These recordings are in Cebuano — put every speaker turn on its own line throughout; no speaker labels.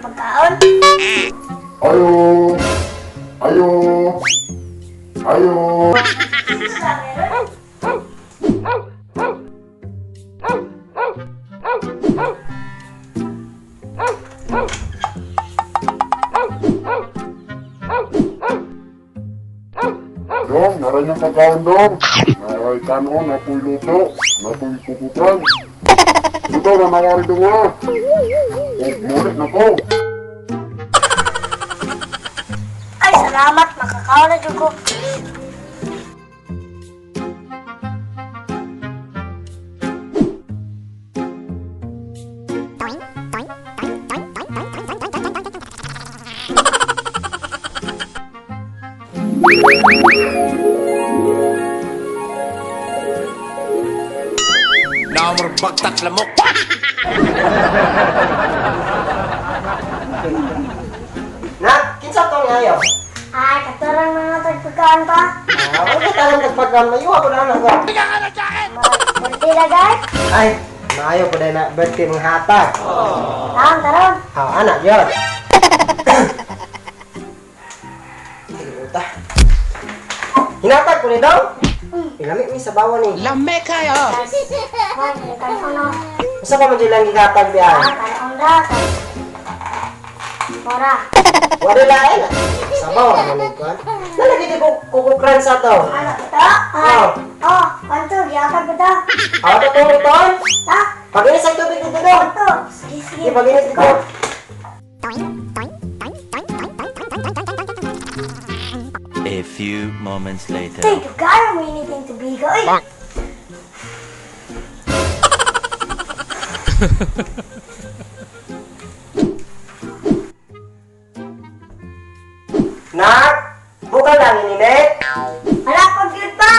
pagkaon.
Ayo. Ayo. Ayo.
Sa meron.
Dong, naray niyang pagkaon dong. Naray kanon, napoy luto, napoy kukukan. Ito na nawari dong ha. O, mulit na ko.
Ay, salamat. Makakaon na jud ko.
Namor bagtak lamok.
Nak, kinsa to ni ayo?
Ay, katurang mga tagpagkaon pa.
Ah, wala talang tagpagkaon mayo ako na lang ko.
Birthday na, guys.
Ay, maayo po na birthday mong hatag.
Taon, taron.
Ah, anak yun. Sige, uta. Hinatag ko ni daw. Ilami mi sa bawa ni.
Lame kayo.
Man, kanon no.
Usa pa man jud lang gigatag di ay.
Ah, kanon ra. Mora.
Wala lain. Sa bawa man ni kuan. Nalagi di ko kukukran sa to.
Ano ito? Ay, oh, kanto, gihatag ko ta.
Awa to tong ton.
Ta,
Paginis ang tubig dito daw.
kanto. Sige, sige.
Sige, paginis dito.
A few moments later.
Tay, dugay mo init yung tubig, oy.
Nak, buka lang ini, Nek.
Wala pag yun pa.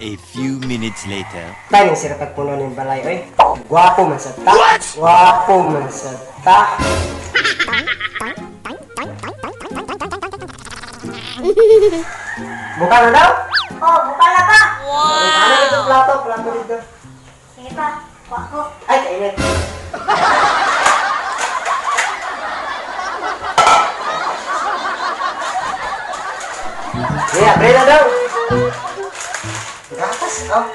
A few minutes later.
Tayo nang sira tagpuno ng balay, oy. Gwapo man sa ta. Gwapo man sa ta. Buka na daw?
Oh, buka na pa.
Wow! Ano dito plato? Plato dito.
Sige pa, kuha ko.
Ay, kainit. Yeah, abre na daw. Gatas, oh.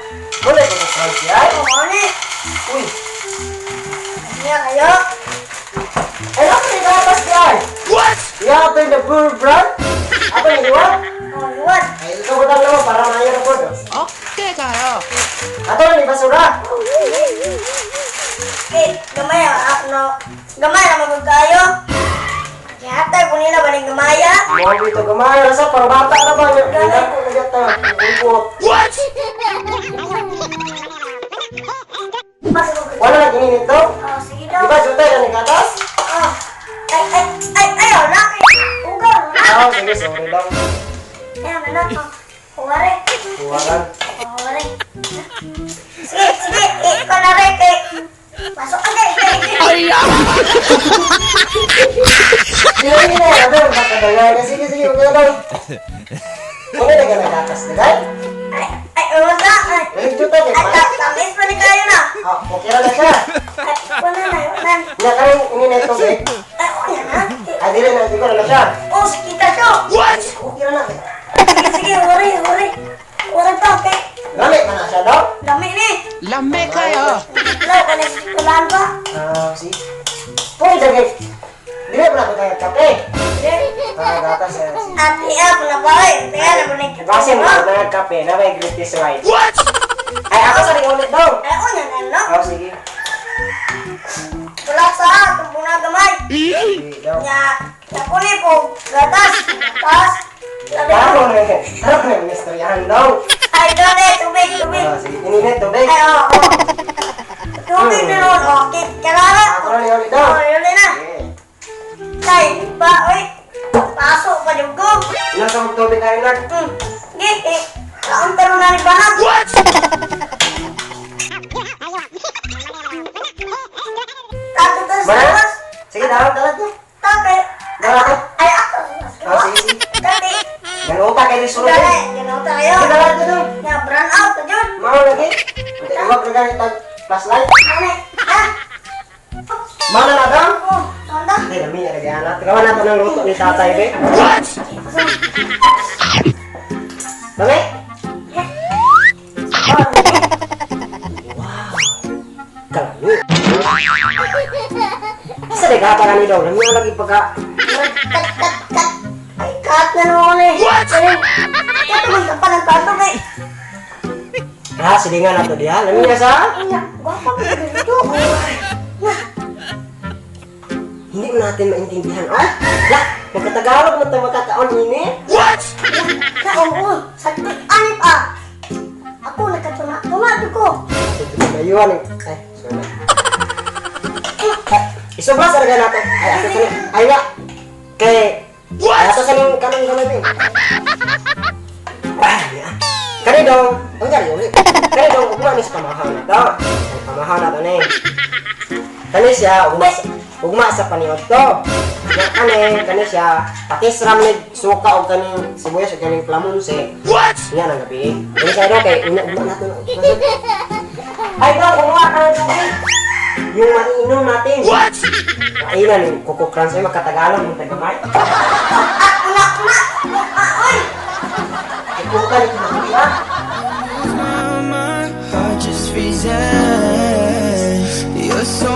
Muna ko sa ay.
Oh, mali.
Uy,
Niya kayo.
ay, ako ni gatas di ay. What? Yeah, ito yung the brand. Ako ni Iwan.
Oh, luwad.
Ay, ikaw butang naman para maayo na po.
Okay kayo.
Ato ni basura.
Okay, gamay ang ako na. Gamay na magod kayo. Gihatag ko nila baling gamaya.
Mo dito gamay sa para bata na ba? Gana ko na gata. Ubo.
Pasok ko.
Wala na gininit daw.
Oh, sige
Di
daw.
ba jutay na ni gatas?
Oh. Ay, ay, ay, ay, wala. Ugaw, wala.
Ah, sige, sorry lang.
Ay, wala na. Kuwari.
Kuwaran.
Kuwari. Sige, sige. Eh, ikaw na rin. Eh. Pasok ka na. Eh, eh.
Sige, sige, ano, baka dagay. Sige, sige, okay na daw. Wala na ka gatas na gay?
Ay, ay, wala. Ay,
Ay, jutay kay
ay,
pa.
tamis pa ni kayo na.
Ah, okay ra na siya.
Ay, wala na, wala na.
Nya karon ini na ito, eh.
Ay, wala na.
Ay, dili na, di ko na siya.
Oh, kita siya.
Okay ra na.
Sige, sige, wari, wari. Wari pa, okay.
Lami pa na siya daw.
Dami ni.
Lame kayo.
Wala, ka na sa pa.
Ah, si. Puy, dagay. Dili pa na ko tayo kape. Ah, gatas eh. Sige.
Ate, ako na ba? Eh, Teka, na ba na
Kasi mo na kape na may greatest white. What? Ay, ako sa rin ulit daw.
Ay, una na, no?
Oh, sige.
Wala sa tumbo na gamay.
Sige daw.
Nya, nya ko ni po, gatas, gatas. Sabi ko,
Taro na taro na yung istoryahan daw.
ay, doon eh, tubig, tubig.
Ah, sige, ininit tubig.
Ay, oo, oo. Tubig na noon, okay. Kalala.
Ako na ulit daw.
Oh, yun na.
Sige.
Tay, pa, oy. Pasok pa yung ko.
Ilang sa tubig kayo na?
Sige, eh. Kaon taro na ni Banag. What? Tato tas
Banag?
tas.
Sige, daw, dalag ko.
Tate.
Dalag ko.
Ay, ako.
Ah, sige, sige.
Tate.
Ganuta kayo ni sulod.
Dali, ganaw tayo.
Sige, dalag ko daw.
Na, brown out na dyan.
Mao lagi. Iwag na ganit ang flashlight.
Ano? Ha?
Ay, lami, aragana. Tigawan nato ng luto ni tatay, be. What? Lami? Wow. Kalami. Sa dagata ka ni daw, lami ang lagi pagka.
Kat, kat, kat. Ay, kat na naman eh. What? Kato man ka pa ng tato kay.
Ha, silingan nato diha. Lami na sa?
Ina, gwapa ko dito.
Hindi mo natin maintindihan, oh. La, magkatagalog mo tayo magkakaon ini.
What? Na, oo. Sa anip ah. Ako nakatuna. Tuna ko.
Ayun, eh. Ay, sorry. Ay, isubra sa raga nato. Ay, ato sa ay nga. Kay What? Ay, ato sa ning kanang gamay ba. Ay, ya. Kani dong, ang gari uli. Kani dong, ugma ni sa pamahaw na to. Ang pamahaw na to ni. Kani siya, ugma sa paniod to. Ya kani, kani siya, patis ram ni suka og kaning sibuyas og kaning klamonse. What? Nya nang gabi. Kani siya dong kay unya ugma na to. Ay, dong, kumuha ka ng tubig. Yung maiinom natin. What? Kainan yung Coco Crunch ay magkatagalog ng tagamay.
Ah, una, una. Ah, oy.
Ikukan ito na.
My heart just freezes. You're so